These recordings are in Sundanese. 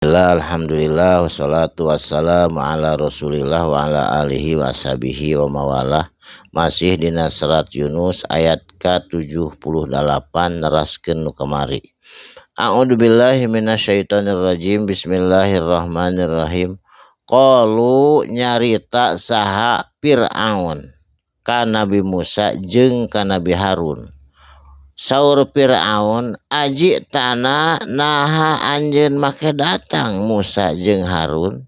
Alhamdulillah wassalatu wassalamu ala Rasulillah wa ala alihi wa ashabihi wa mawalah. Masih dina serat Yunus ayat ka-78 neraskeun nu kamari. A'udzubillahi minasyaitonirrajim. Bismillahirrahmanirrahim. Qalu nyarita saha Fir'aun ka Nabi Musa jeung ka Nabi Harun. Saur Fir'aun aji tanah naha anjeun make datang Musa jeung Harun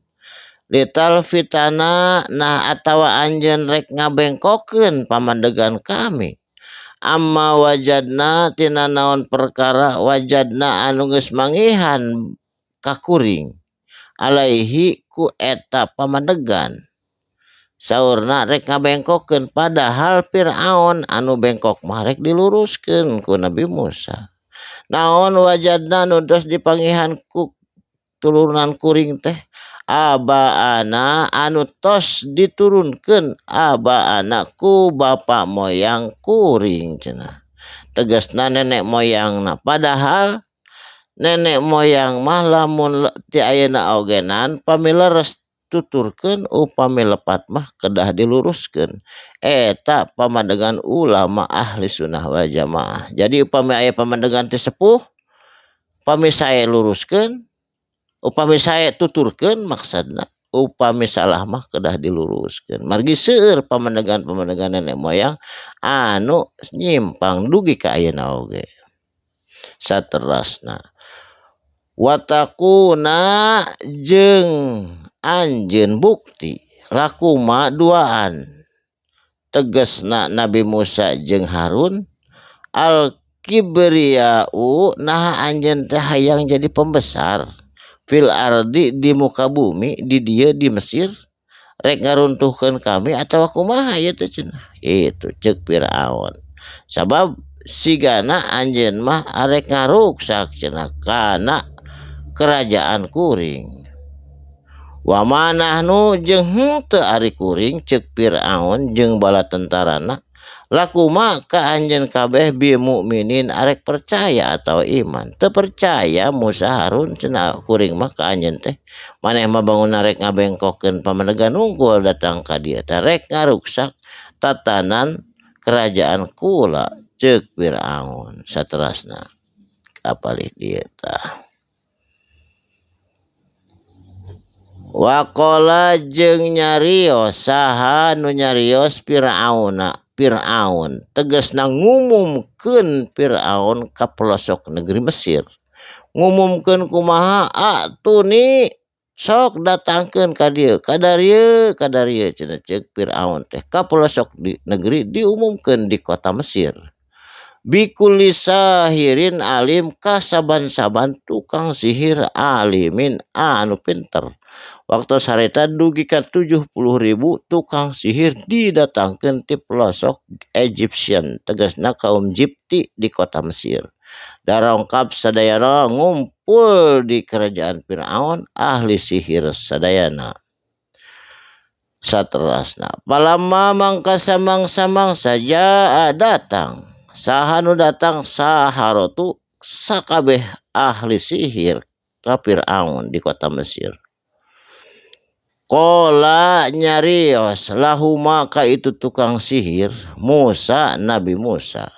lital fitana nah atawa anjeun rek ngabengkokeun pamandegan kami amma wajadna tina naon perkara wajadna anu geus mangihan kakuring alaihi ku eta pamandegan. Saurna rek ngabengkokeun padahal Fir'aun anu bengkok mah rek diluruskeun ku Nabi Musa. Naon wajadna nu tos dipangihan ku turunan kuring teh abaana anu tos diturunkeun abaana ku bapa moyang kuring cenah. Tegasna nenek moyangna padahal nenek moyang mah lamun ti ayeuna ogenan pamileres tuturkeun upami lepat mah kedah diluruskeun. Eta pamandegan ulama ahli sunnah wal jamaah. Jadi upami aya pamandegan ti sepuh upami sae luruskeun, upami sae tuturkeun maksudna, upami salah mah kedah diluruskeun. Margi seueur pamandegan-pamandegan nenek moyang anu nyimpang dugi ka ayeuna oge. Saterasna watakuna jeung anjeun bukti lakuma duaan tegasna Nabi Musa jeung Harun al kibriyau naha anjeun teh hayang jadi pembesar fil ardi di muka bumi di dieu di Mesir rek ngaruntuhkeun kami atawa kumaha ieu teh cenah. Itu ceuk Firaun sabab sigana anjeun mah arek ngaruksak cenah kana kerajaan kuring. Wa manahnu jeung henteu ari kuring ceuk Firaun jeung bala tentarana lakuma ka anjeun kabeh bi mukminin arek percaya atau iman. Teu percaya Musa Harun cenah kuring mah ka anjeun teh maneh mah bangun arek ngabengkokeun pamadegan unggul datang ka dieu teh rek ngaruksak tatanan kerajaan kula ceuk Firaun. Saterasna apalih dieu tah. Waqala jeung nyarios saha nu nyarios Fir'auna Fir'aun tegasna ngumumkeun Fir'aun ka pelosok negeri Mesir. Ngumumkeun kumaha atuni sok datangkeun ka dieu kadarieu kadarieu cenah ceuk Fir'aun teh ka pelosok di negeri diumumkeun di kota Mesir. Bikulli sahirin alim ka saban-saban tukang sihir alimin anu pinter. Waktu sareta dugi ka 70.000 tukang sihir didatangkeun ti pelosok Egyptian tegasna kaum Jipti di kota Mesir. Darongkap sadayana ngumpul di kerajaan Firaun ahli sihir sadayana. Saterasna palama mangka samang-samang saja datang saha nu datang saharotu sakabeh ahli sihir ka Firaun di kota Mesir. Qala nyarios lahuma ka itu tukang sihir Musa Nabi Musa.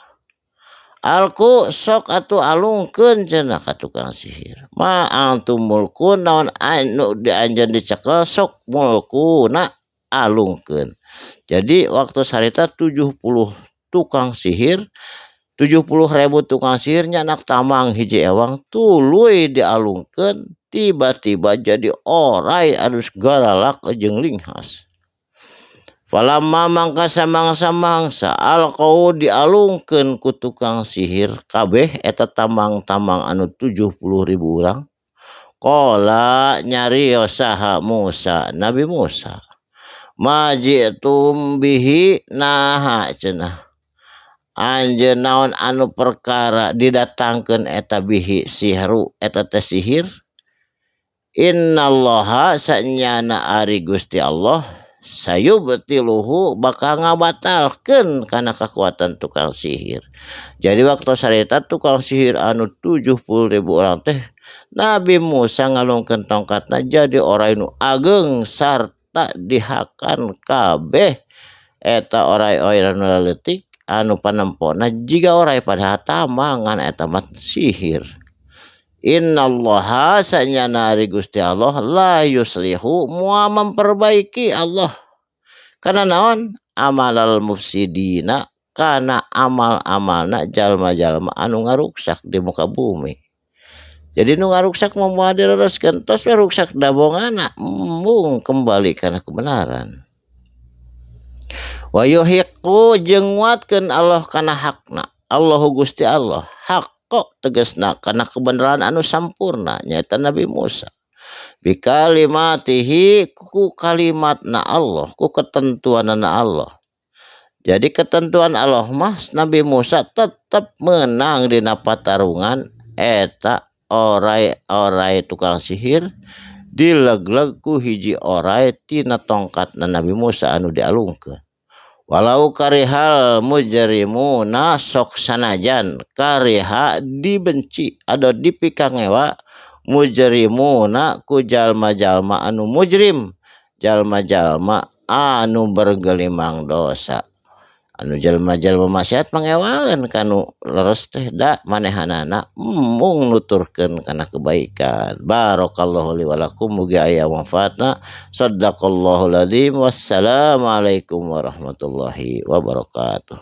Alku sok atuh alungkeun cenah ka tukang sihir. Ma antum mulkun naon anu di anjeun dicekel sok mulkuna alungkeun. Jadi waktu sarita 70 tukang sihir 70.000 tukang sihir nyanak tamang hiji ewang tuluy dialungkeun tiba-tiba jadi orai anu garalak jeung linghas. Falamma mangka samang-samangsa alqau dialungkeun ku tukang sihir kabeh eta tamang-tamang anu 70.000 urang. Qala nyarios saha Musa Nabi Musa majitum bihi naha cenah anjeun naon anu perkara didatangkeun eta bihi sihru eta teh sihir. Innallaha sanyana ari Gusti Allah sayubtiluhu bakal ngabatalkeun kana kekuatan tukang sihir. Jadi waktu sarita tukang sihir anu 70.000 orang teh Nabi Musa ngalungkeun tongkatna jadi oray nu ageng sarta dihakan kabeh eta oray-oray nu leutik anu panempona jiga oray padahal tamangan eta mah sihir. Innallaha sanyana ari Gusti Allah la yuslihu moal memperbaiki Allah kana naon amalal mufsidina kana amal-amalna jalma-jalma anu ngaruksak di muka bumi. Jadi nu ngaruksak mah moal dilereskeun tos we ruksak dabongana embung kembali kana kebenaran. Wa yuhiqqu jeung nguatkeun Allah kana hakna Allahu Gusti Allah hak kok tegasna kana kebenaran anu sampurna nyaeta Nabi Musa. Bikalimatihi ku kalimatna Allah ku ketentuanana Allah. Jadi ketentuan Allah mah Nabi Musa tetep menang dina patarungan eta oray-oray tukang sihir dilegleg ku hiji oray tina tongkatna Nabi Musa anu dialungkeun. Walau karihal mujrimuna sok sanajan kariha dibenci atau dipikangewa mujrimuna ku jalma-jalma anu mujrim jalma-jalma anu bergelimang dosa anu jalma-jalma maksiat mangewaeun kanu leres teh da manehanana embung nuturkeun kana kebaikan. Barakallahu li wa lakum mugi aya manfaatna. Sadaqallahul azim. Wassalamualaikum warahmatullahi wabarakatuh.